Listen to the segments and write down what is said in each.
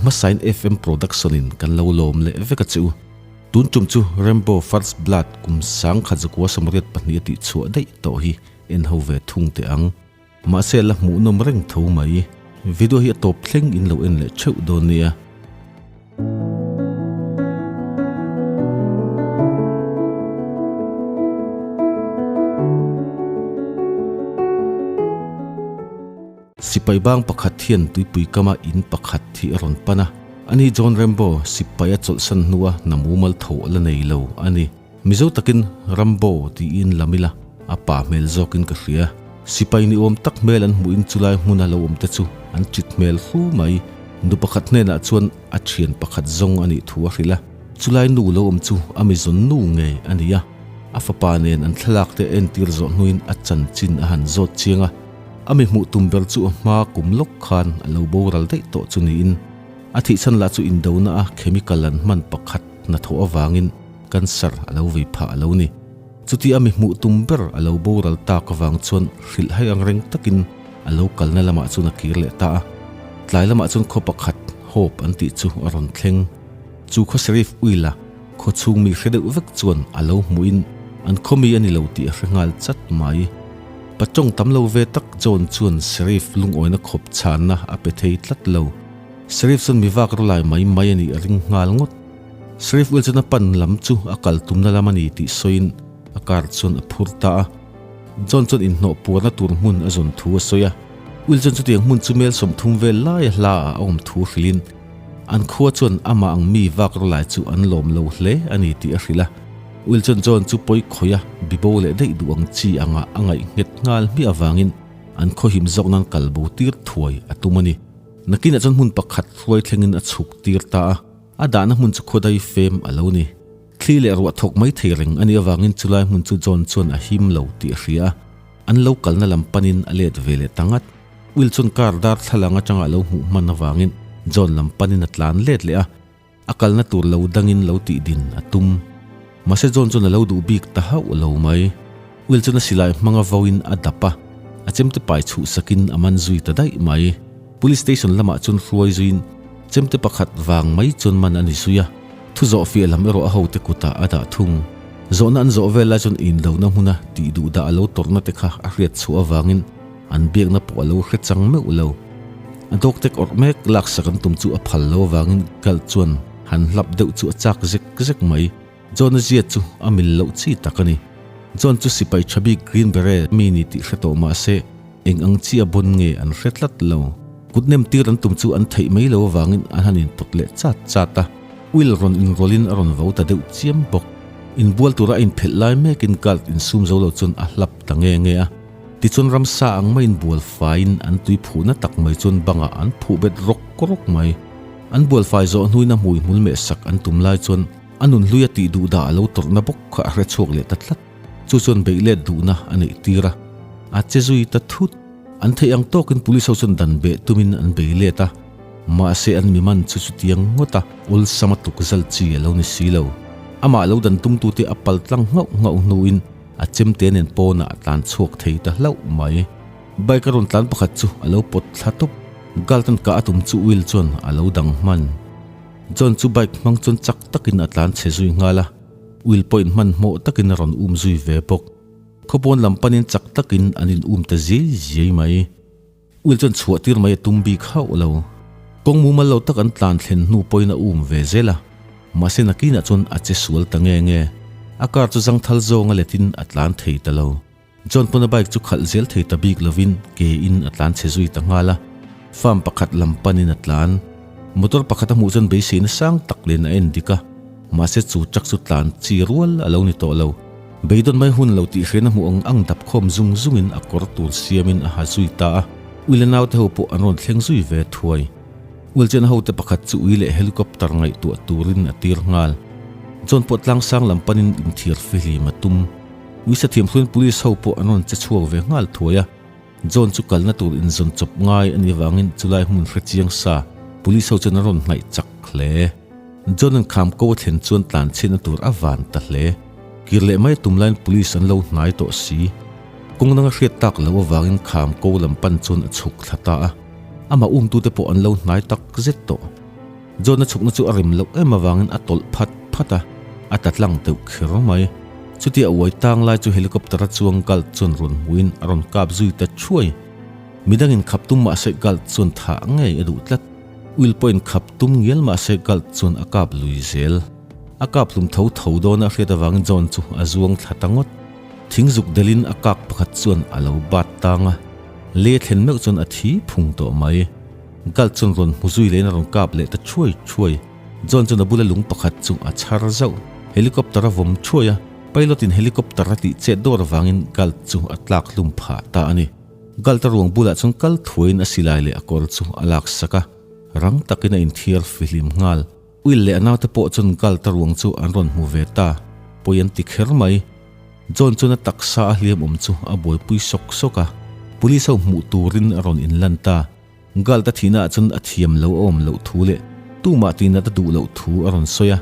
hmasain FM Production in kan lo lawm leh vek a che u. Tun tum chu Rambo First Blood kum 1982 a tih chhuah daih tawh hi en ho ve thung teh ang. Mahse la hmuhnawm reng tho mai. Video hi a tawp thleng in lo en leh theuh dawn nia. Sipai bang pakhat hian tuipui kama in pakhat hi a rawn pan a. Ani John Rambo sipai a chawlhsan hnua hna mumal tho a la nei lo a ni. Mizo takin Rambo tiin lam ila, a pa hmel zawkin ka hria. Sipai ni awm tak hmel an hmuhin chulai hmuna lo awm te chu an chit hmel fu mai. Nu pakhat hnenah chuan a thian pakhat zawng a nih thu a hrilh a, chulai nu lo awm chu a mizawn nu ngei a ni a. A fapa nen an thlalak te entir zawh hnuin a chanchin a han zawt chiang a, a mi hmuh tum ber chu a hma kum lawk khan a lo boral daih tawh chu niin a thihchhan lah chu indona a chemical an hman pakhat hnathawh avangin Cancer a lo vei phah a lo ni. Chuti a mi hmuh tum ber a lo boral tak avang chuan hrilh hai ang reng takin a lo kalna lamah chuan a kir leh ta a. Tlai lamah chuan khaw pakhat Hope an tih chu a rawn thleng. Chu khaw Sheriff Will-a khaw chhung mi hre deuh vek chuan a lo hmuhin an khaw mi a ni lo tih a hre nghal chat mai. Patawng tam lo ve tak John chuan Sheriff lungawina khawp chhanna a pe thei tlat lo. Sheriff chuan mi vak rawlai mai mai a nih a ring nghal ngawt. Sheriff Wilson a pan lam chu a kal tumna lam a ni tih sawiin a car chuan a phur ta a. John chuan inhnawh puarna tur hmun a zawn thu a sawi a. Wilson chutiang hmun chu mel 30 vel laia hla ah a awm thu hrilhin an khua chuan amah ang mi vak rawlai chu an lawm lo hle a ni tih a hrilh a. Wilson John chu pawi khawih a bibo leh daih duh ang chi anga a ngaih nghet nghal hmiah avangin an khaw him zawk nan kal bo tir thuai a tum a ni. Nakinah chuan hmun pakhat hruai thlengin a chhuk tir ta a. A dahna hmun chu khawdai fem a lo ni. Thli leh ruah thawk mai thei reng a nih avangin chulai hmun chu John chuan a him lo tih a hria a, an lo kalna lam panin a let ve leh ta ngat. Will chuan car dar thlalang atanga a lo hmuh hman avangin John lam panin a tlan let leh a, a kalna tur lo dangin lo tih din a tum. Mahse John chuan a lo duh bik ta hauh lo mai. Will chuan a silai hmanga vauin a dap a, a chemte pai chhuh sakin a man zui ta daih mai. Police station lamah chuan hruai zuiin chemte pakhat vang mai chuan man a ni zui a, thu zawh fiah lam erawh a hote kutah a dah thung. Zawhna an zawh vel lai chuan inlohna hmuna tih duh dah a lo tawrhna te kha a hriat chhuah avangin an biakna pawh a lo hre chang meuh lo. A dawktek awrh mek laksak an tum chu a phal lo avangin Galt chuan han hlap deuh chu a chak zek zek mai. John-a zia chu a mil loh chi tak a ni. John chu sipai tha bik Green Beret mi ni tih hre tawh mah se, eng ang chi a bawn nge an hre tlat lo. Kut nem tir an tum chu an theih mai lo avangin an han inpawt leh chat chat a. Will rawn inrawlhin a rawn vo ta deuh chiam bawk. Inbual tura a inphelh lai mekin Galt insum zo lo chuan a hlap ta nge nge a. Tichuan ramsa ang maiin bual faiin an tui phuhna tak mai chuan bangah an phuh bet rawk rawk mai. An bual fai zawh hnuin a hmui hmul mehsak an tum lai chuan A nun hlui a tih duh dah a lo tawrhna bawk kha a hre chhuak leh ta tlat. Chu chuan beih let duhna a neih tir a. A che zui ta thut. An theih ang tawkin police ho chuan dan beh tumin an bei let a. Mahse an mi man chu chutiang ngawt a awlsam a tuk zal chi a lo ni si lo. Amah lo dan tumtute a pal tlang nghauh nghauh hnuin a chemte nen pawnah a tlan chhuak thei ta hlauh mai. Bike a rawn tlan pakhat chu a lo pawt thla tawp. Galton kah a tum chu Will chuan a lo dang hman. John chu bike hmang chuan chak takin a tlan chhe zui nghal a, Will pawhin hmanhmawh takin a rawn um zui ve bawk. Khawpawn lam panin chak takin an in um ta ziai ziai mai. Will chuan chhuah tir mai a tum bik hauh lo. Kawng mumal lo tak an tlan thlen hnu pawhin a um ve zel a, mahse nakinah chuan a che sual ta nge nge. A car chu zangthal zawnga letin a tlan thei ta lo. John pawn a bike chu khalh zel thei ta bik lovin ke in a tlan chhe zui ta nghal a, farm pakhat lam panin a tlan. Motor pakhat a hmuh chuan beiseina sang tak len a en dik a, mahse chu truck chu tlan chi rual a lo ni tawh lo. Beidawn mai hun lo tih hrian a hmuh ang ang dap khawm zung zungin a kawr tur siamin a ha zui ta a, Will a naute ho pawh an rawn thleng zui ve thuai. Will chuan a hote pakhat chu ui leh helicopter ngaihtuah turin a tir nghal. John pawh tlangsang lam panin inthiar fihlim a tum. Uisa thiamhruin police ho pawh an rawn che chhuak ve nghal thuai a, John chu kalna tur inzawn chawp ngai a nih avangin chulai hmun hre chiang sa police ho chuan an rawn hnaih chak hle. John an kham ko a thlen chuan tlan chhiatna tur a van ta hle. Kir leh mai tum laiin police an lo hnai tawh si. Kawng danga hriat tak loh avangin kham ko lam pan chuan a chhuk thla ta a, amah umtute pawh an lo hnai tak zet tawh. John-a chhukna chu a rem loh em avangin a tawlh phat phat a, a ta tlang deuh kher mai. Chutia a uai tang lai chu helicopter a chuang Galt chuan rawn hmuin a rawn kap zui ta thuai. Midangin khap tum mahse Galt chuan thah ngei a duh tlat. Will pawhin khap tum ngial mahse Galt chuan a kap lui zel. A kap hlum tho tho dawn a hriat avangin John chu a zuang thla ta ngawt. Thing zuk delin a kak pakhat chuan a lo bat tang a, le thlen meuh chuan a thi phung tawh mai. Galt chuan rawn hmu zui lehin a rawn kap leh ta thuai thuai. John chuan a bula lung pakhat chu a chhar zauh. Helicopter a vawm thuai a, pilot in helicopter a tih chet dawr avangin Galt chu a tlak hlum phah ta a ni. Galt a ruang bulah chuan kal thuaiin a silai leh a kawr chu a lak sak a, rang takin a inthiar fihlim nghal. Will leh a naute pawh chuan Galt a ruang chu an rawn hmu ve ta, pawi an ti kher mai. John chuan a taksa a hliam awm chu a buaipui sawk sawk a, police ho hmuh turin a rawn inlan ta. Galt a thihna ah chuan a thiam lo a awm loh thu leh tumah tihnat a duh loh thu a rawn sawi a.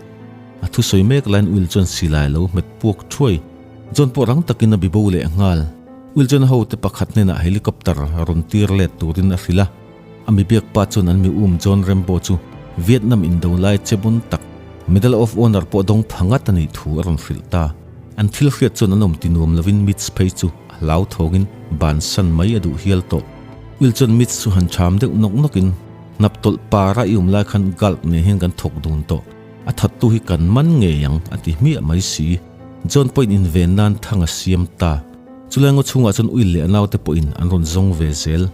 A thusawi mek laiin Will chuan silai lo hmet puak thuai. John pawh rang takin a bibo leh nghal. Will chuan a hote pakhat hnenah helicopter rawn tir let turin a hrilh a. A mi biak pa chuan an mi um John Rambo chu Vietnam indo lai che bun tak Medal of Honor pawh dawng pha ngat a nih thu a rawn hrilh ta. An thil hriat chuan an awm ti nuam lovin Mitch phei chu a hlau thawngin bansan mai a duh hial tawh. Will chuan Mitch chu han cham deuh nawk nawkin, Hnap tawlh para i um lai khan Galt nen hian kan thawk dun tawh. A thattu hi kan man ngei ang a ti hmiah mai si. John pawhin inven nan thang a siam ta. Chulai ngaw chhungah chuan Will leh a naute pawhin an rawn zawng ve zel.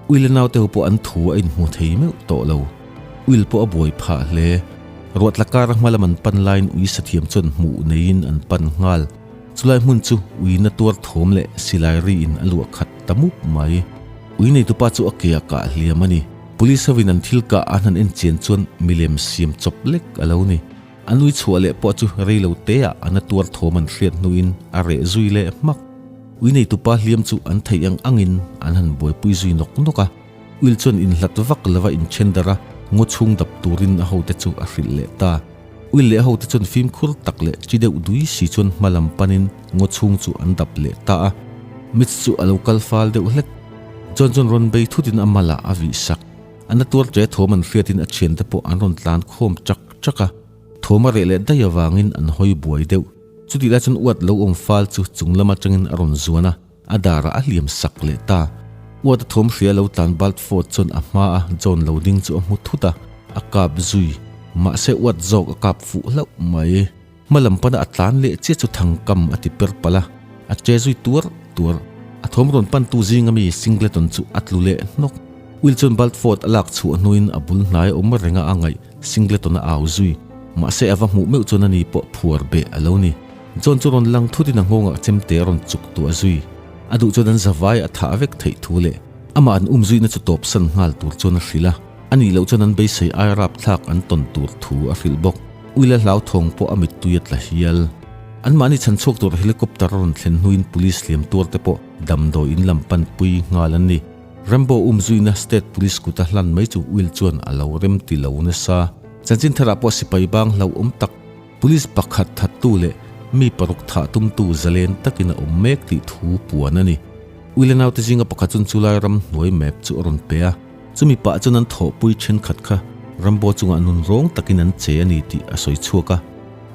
Will a naute ho pawh an thu a inhmu thei meuh tawh lo. Will pawh a buai phah hle. Ruah tla kara hma lam an pan laiin ui sathiam chuan hmuh neiin an pan nghal. Chulai hmun chu ui na tuar thawm leh silai riin a luah khat ta mup mai. Ui neitupa chu a ke a kah hliam a ni. Police hovin an thil kah an han en chian chuan milem siam chawp lek a lo ni. An ui chhuah leh pawh chu rei lo teah a na tuar thawm an hriat hnuin a reh zui leh hmak. Ui neitupa hliam chu an theih ang angin an han buaipui zui nawk nawk a. Will chuan inhlat vak lova inthen darh a, ngaw chhung dap turin a hote chu a hrilh leh ta. Will leh a hote chuan fimkhur tak leh chi deuh dui si chuan hma lam panin ngaw chhung chu an dap leh ta a. Mitch chu a lo kal fal deuh hlek. John chuan rawn bei thutin a malah a vih sak. A na tuar ṭe thawm an hriatin a thiante pawh an rawn tlan khawm chak chak a. Thawm a reh leh daih avangin an hawi buai deuh. Chutih lai chuan uat lo awm fal chu chung lam atangin a rawn zuan a. A darah a hliam sak leh ta. Uat a thawm hria lo tlan Baltford chuan a hma a John lo ding chu a hmu thut a, a kap zui. Mahse uat zawk a kap fuh hlauh mai. Hma lam pana a tlan leh chiah chu thangkam a ti per palh a, a che zui tuar tuar. A thawm rawn pantu zinga mi Singleton chu a tlu leh hnawk. Will chuan Baltford a lak chhuah hnuin a bul hnai awm renga a ngaih Singleton a au zui. Mahse a va hmuh meuh chuan ani pawh phuar beh a lo ni. John chu rawn lang thutin a nghawngah chemte a rawn chuk tuah zui. A duh chuan an zavai a thah vek theih thu leh amah an um zuina chu tawpsan nghal tur chuan a hrilh a, a nih loh chuan an beisei ai rapthlak an tawn tur thu a hrilh bawk. Uila hlauthawng pawh a mittui a tla hial. Anmahni chhan chhuak tur helicopter a rawn thlen hnuin police hliam tuar te pawh damdawi in lam panpui nghal an ni. Rambo um zuina state police kuta hlan mai chu Will chuan a lo rem ti lo nasa. Chanchin tharah pawh sipai bang hlauhawm tak Police pakhat thattu leh mi paruk thah tumtu zalen takin a awm mek tih thu puan a ni. Uile naute zinga pakhat chuan chulai ram hnuai map chu a rawn pe a, chumi pah chuan an thawhpui thenkhat kha Rambo chungah nun rawng takin an che a ni tih a sawi chhuak a,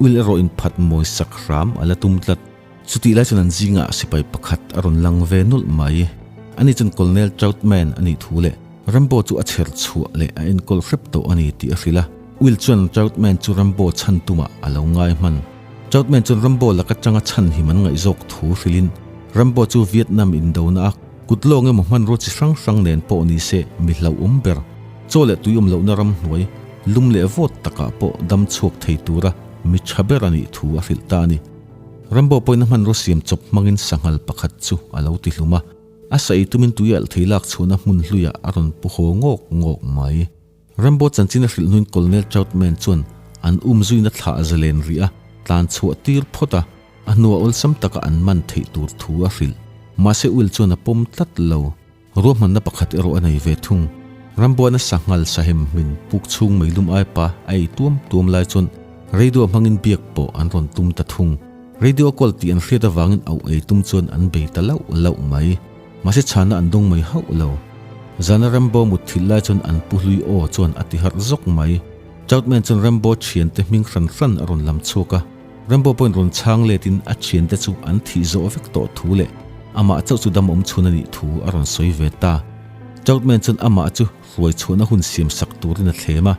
Uile erawh inphat mawi sak hram a la tum tlat. Chutih lai chuan an zingah sipai pakhat a rawn lang ve nawlh mai. Ani chuan Colonel Troutman a nih thu leh Rambo chu a chher chhuah leh a enkawl hrep tawh a ni tih a hrilh a. Will chuan Troutman chu Rambo chhan tumah a lo ngai hman. Troutman chuan Rambo lak atanga chhan him an ngaihzawk thu hrilhin Rambo chu Vietnam indona a kut lawng emaw hmanrua chi hrang hrang nen pawh ni se mi hlauhawm ber. Chaw leh tui awm lohna ram hnuai lum leh vawt takah pawh dam chhuak thei tura mi tha ber a nih thu a hrilh ta a ni. Rambo pawhin a hmanrua siam chawp hmangin sanghal pakhat chu a lo ti hlum a, a saei tumin tui alh thei lak chhuahna hmun hluiah a rawn pu haw ngawk ngawk mai. Rambo chanchin a hrilh hnuin Colonel Troutman chuan an um zuina thlah zalen rih a tlan chhuah tir phawt a, a hnuah awlsam taka an man theih tur thu a hrilh. Mahse Will chuan a pawm tlat lo. Ruahmanna pakhat erawh a nei ve thung. Rambuana sanghal sahem hmin puk chhung meilum aipa a ei tuam tuam lai chuan radio hmangin biak pawh an rawn tum ta thung. Radio a kawl tih an hriat avangin auh ei tum chuan an bei ta lauh lauh mai. Mahse chhana an dawng mai hauh lo. Zana Rambo mutthilh lai chuan an pu hlui aw chuan a ti harh zawk mai. Troutman chuan Rambo thiante hming hran hran a rawn lam chhuak a. Rambo pawhin rawn chhang letin a thiante chu an thih zawh vek tawh thu leh amah chauh chu dam awm chhun a nih thu a rawn sawi ve ta. Troutman chuan amah chu hruai chhuahna hun siam sak turin a thlem a.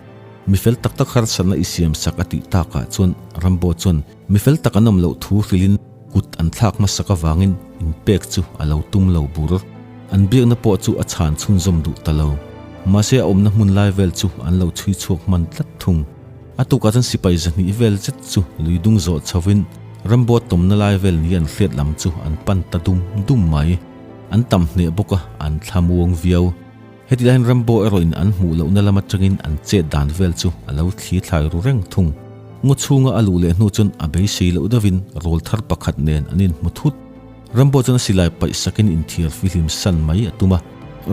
Mi fel tak tak harsatna i siam sak a tih takah chuan Rambo chuan mi fel tak an awm loh thu hrilhin kut an thlak hmasak avangin inpek chu a lo tum lo bur. An biakna pawh chu a chhan chhunzawm duh ta lo. Mahse a awmna hmun lai vel chu an lo chhui chhuak hman tlat thung. A tukah chuan sipai 200 vel zet chu lui dung zawh chhovin Rambo tawmna lai vel ni an hriat lam chu an pan ta dum dum mai. An tam hneh bawk a, an thlamuang viau. Heti laiin Rambo erawhin an hmuh lohna lam atangin an chet dan vel chu a lo thli thlai ru reng thung. Ngaw chhunga a luh leh hnu chuan a beisei loh deuhin rawl thar pakhat nen an inhmu thut. Rambo chuan a silai paih sakin inthiar fihlim san mai a tum a.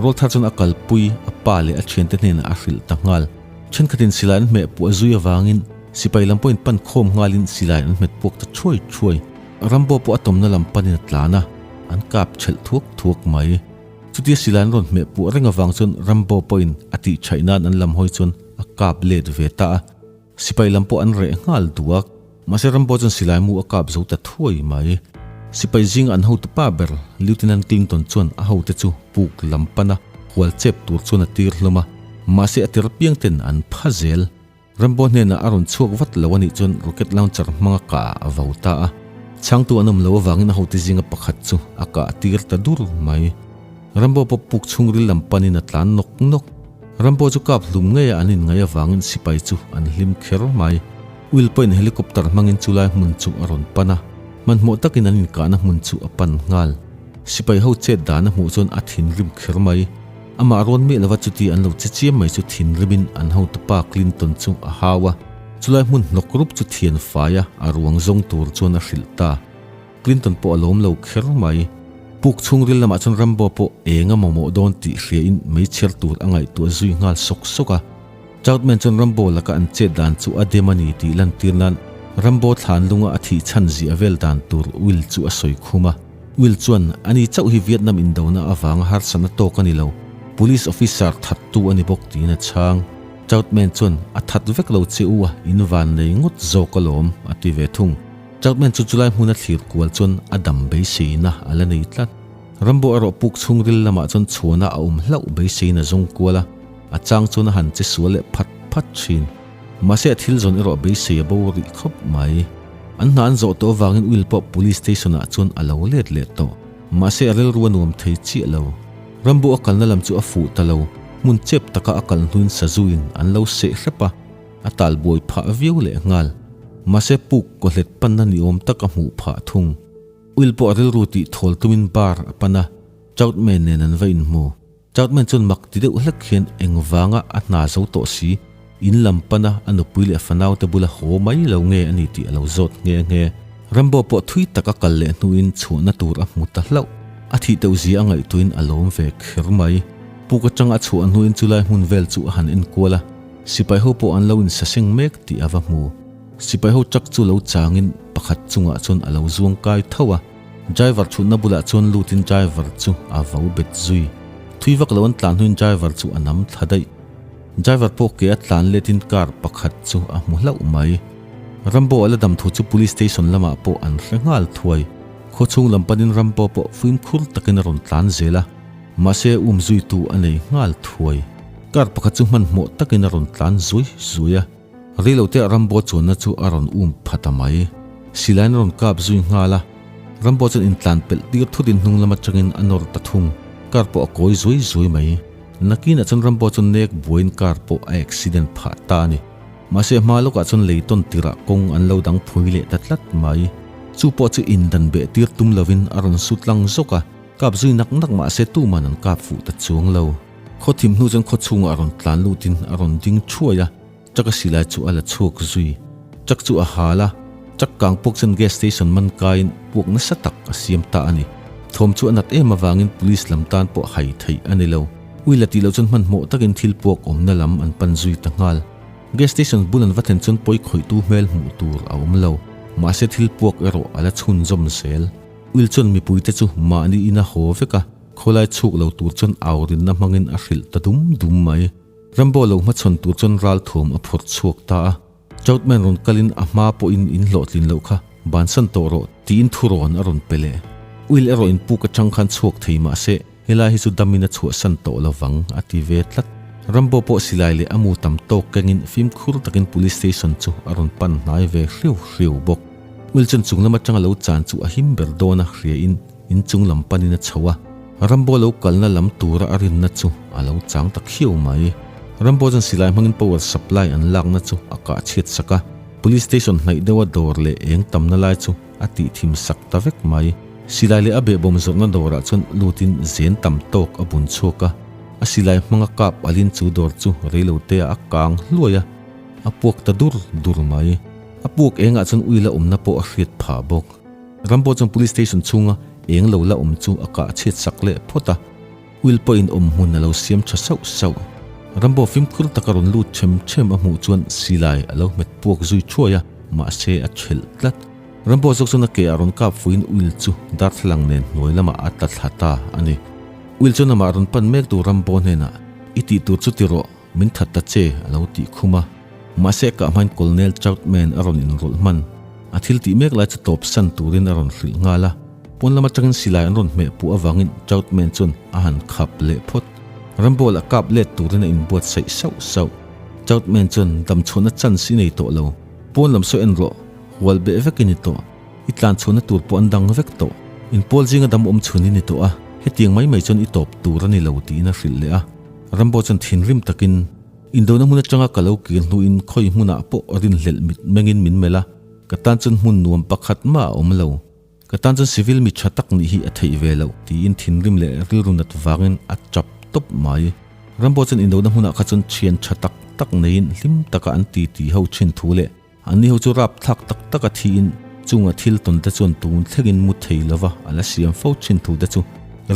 Rawl thar chuan a kalpui, a pa leh a thiante hnenah a hrilh ta nghal. Thenkhatin silai an hmeh puah zui avangin sipai lam pawhin pan khawm nghalin silai an hmet puak ta thuai thuai. Rambo pawh a tawmna lam panin a tlan a, an kap chhelh thuak thuak mai. Chutia silai an rawn hmeh puah reng avang chuan Rambo pawhin a tih chhaih nan an lam hawi chuan a kap let ve ta a. Sipai lam pawh an reh nghal duak. Mahse Rambo chuan silai mu a kap zo ta thuai mai. Sipai zinga an hotu pa ber Lieutenant Clinton chuan a hote chu puk lam pana hual chep tur chuan a tir hlawm a. Mahse a tir apiang ten an pha zel. Rambo hnenah a rawn chhuak vat lo a nih chuan rocket launcher hmanga kah a vo ta a. Chhangtu an awm lo avangin a hote zinga pakhat chu a kah tir ta dur mai. Rambo pawh puk chhungril lam panin a tlan nawk nawk. Rambo chu kap hlum ngeia an inngaih avangin sipai chu an hlim kher mai. Will pawhin helicopter hmangin chulai hmun chu a rawn pan a, hmanhmawh takin an inkahna hmun chu a pan nghal. Sipai ho chet dan a hmuh chuan a thinrim kher mai. Amah rawn miah lova chuti an lo che chiam mai chu thinrimin an hotupa Clinton chu a hau a, chulai hmun hnawk rup chu thian fai a, a ruang zawng tur chuan a hrilh ta. Clinton pawh a lawm lo kher mai. Puk chhungril lamah chuan Rambo pawh eng a mamawh dawn tih hriain meichher tur a ngaihtuah zui nghal sawk sawk a. Troutman chuan Rambo laka an chet dan chu a dem a ni tih lantir nan Rambo thlan lunga a thih chhan ziah vel dan tur Will chu a sawi khum a. Will chuan, Ani chauh hi Vietnam indona avanga harsatna tawk a ni lo, Police officer thattu a ni bawk tiin a chhang. Troutman chuan, A that vek lo che u a, in van nei ngawt zawk alawm, a ti ve thung. Troutman chu chulai hmuna thlir kual chuan a dam beiseina a la nei tlat. Rambo erawh puk chhungril lamah chuan chhuana a awm hlauh beiseina zawng kual a, a chang chuan a han che sual leh phat phat thin. Mahse a thil zawn erawh beisei a bo rih khawp mai. An hna an zawh tawh avangin Will pawh police station ah chuan a lo let leh tawh. Mahse a rilru a nuam thei chiah lo. Rambo a kalna lam chu a fuh ta lo. Hmun chep taka a kal hnuin sazuin an lo seh hrep a, a tal buai phah viau leh nghal. Mahse puk kawhlet panna ni awm tak a hmuh phah thung. Will pawh a rilru tih thawl tumin bar a pan a, Troutman nen an va inhmu. Troutman chuan mak ti deuh hlek hian engvanga a hna zo tawh si, in lam pana a nupui leh fanaute bula haw mai lo nge a ni tih a lo zawt nghe nghe. Rambo pawh thui tak a kal leh hnuin chhuahna tur a hmu ta hlauh. A thih teuh zia a ngaihtuahin a lawm ve kher mai. Puk atanga a chhuah hnuin chulai hmun vel chu a han enkual a, sipai ho pawh an lo insaseng mek tih a va hmu. Sipai ho truck chu lo changin pakhat chungah chuan a lo zuang kai tho a. Driver chhutna bulah chuan lutin driver chu a vo bet zui. Thui vak lo an tlan hnuin driver chu a nam thla daih. Driver pawh ke a tlan letin car pakhat chu a hmu hlauh mai. Rambo a la dam thu chu police station lamah pawh an hre nghal thuai. Khaw chhung lam panin Rambo pawh fimkhur takin a rawn tlan zel a, mahse um zuitu a nei nghal thuai. Car pakhat chu hmanhmawh takin a rawn tlan zui zui a. Reilote Rambo chuanna chu a rawn um pha ta mai. Silaiin a rawn kap zui nghal a, Rambo chuan intlan pelh tir thutin hnung lam atangin a nawr ta thung. Car pawh a kawi zui zui mai. Nakinah chuan Rambo chu nek buaiin car pawh a accident phah ta a ni. Mahse hma lawkah chuan lei tawn tirah kawng an lo dang phui leh ta tlat mai. Chu pawh chu indan beh tir tum lovin a rawn su tlang zawk a, kap zui nak nak mahse tuman an kap fuh ta chuang lo. Khaw thim hnu chuan khaw chhungah a rawn tlan lutin a rawn ding thuai a. Truck a silai chu a la chhuak zui. Truck chu a hal a, truck kang pawk chuan gas station man kaiin puak nasa tak a siam ta a ni. Thawm chu a nat em avangin police lam tan pawh hai theih a ni lo. Ui la tih loh chuan hmanhmawh takin thil puak awmna lam an pan zui ta nghal. Gas station bul an va thlen chuan pawi khawihtu hmel hmuh tur a awm lo. Mahse thil puak erawh a la chhunzawm zel. Will chuan mipuite chu mahni in a haw vek a, khawlai chhuk lo tur chuan au rinna hmangin a hrilh ta dum dum mai. Rambo lo hmachhawn tur chuan ralthuam a phawrh chhuak ta a. Troutman rawn kalin a hma pawhin in hlawhtlin loh kha bansan tawh rawh tiin thurawn a rawn pe leh. Will erawh in puk atang khan chhuak thei mahse helai hi chu damin a chhuahsan tawh lovang a ti ve tlat. Rambo pawh silai leh a mu tam tawk kengin fimkhur takin police station chu a rawn pan hnai ve hriau hriau bawk. Will chuan chung lam atanga lo chan chu a him ber dawn a hria in inchung lam panin a chho a. Rambo lo kalna lam tura a rinna chu a lo chang ta khiau mai. Rambo chuan silai hmangin power supply an lakna chu a kah chhiat sak a, police station hnaih deuha dawr leh eng tamna lai chu a tih thim sak ta vek mai. Silai leh a behbawm zawrhna dawrah chuan lutin zen tam tawk a bun chhuak a, a silai hmanga kap alin chu dawr chu reilote ah a kang hluai a, a puak ta dur dur mai. A puak engah chuan ui la awmna pawh a hriat phah bawk. Rambo chuan police station chhunga eng lo la awm chu a kah chhiat sak leh phawt a, Will pawhin awm hmun a lo siam tha sauh sauh. Rambo fimkhur taka rawn lut them them a hmuh chuan silai a lo hmet puak zui thuai a, mahse a thelh tlat. Rambo zawk chuan a ke ah rawn kap fuiin Will chu darthlalang nen hnuai lamah a tla thla ta a ni. Will chuan amah rawn pan mek tu Rambo hnenah, I tih tur chu ti rawh, min that ta che a lo tih khum a. Mahse kah hmain Colonel Troutman a rawn inrawlh hman. A thil tih mek lai chu tawp san turin a rawn hrilh nghal a. Pawn lam atangin silai an rawn hmeh puh avangin Troutman chuan a han khap leh phawt. Rambo lah kap let turin a inbuatsaih sauh sauh. Troutman chuan damchhuahna chance i nei tawh lo. Pawn lam saw en rawh, hual beh vek i ni tawh. I tlan chhuahna tur pawh an dang vek tawh. Inpawl zinga dam awm chhun i ni tawh a, hetiang mai mai chuan i tawp tur a ni lo tiin a hrilh leh a. Rambo chuan thinrim takin. Indona hmun atanga ka lo kir hnuin khawi hmunah pawh rinhlelh mit mengin min melh a, ka tan chuan hmun nuam pakhat mah a awm lo. Ka tan chuan civil mi tha tak nih hi a theih ve loh tiin thinrim leh rilru nat vangin a chap tawp mai. Rambo chuan indona hmunah kha chuan thian tha tak tak neiin hlim taka an ti ti ho thin thu leh anni ho chu rapthlak tak taka thiin chunga thil tawn te chuan tun thlengin mu thei lova a la siam fo thin thu te chu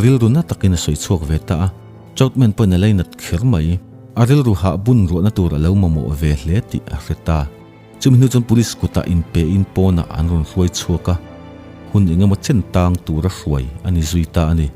rilru na takin a sawi chhuak ve ta a. Troutman pawhin a leinat kher mai. A rilru hah bun ruahna tur a lo mamawh ve hle tih a hre ta. Chumi hnu chuan police kutah inpein pawnah an rawn hruai chhuak a, hun eng emaw chen tang tura hruai a ni zui ta a ni.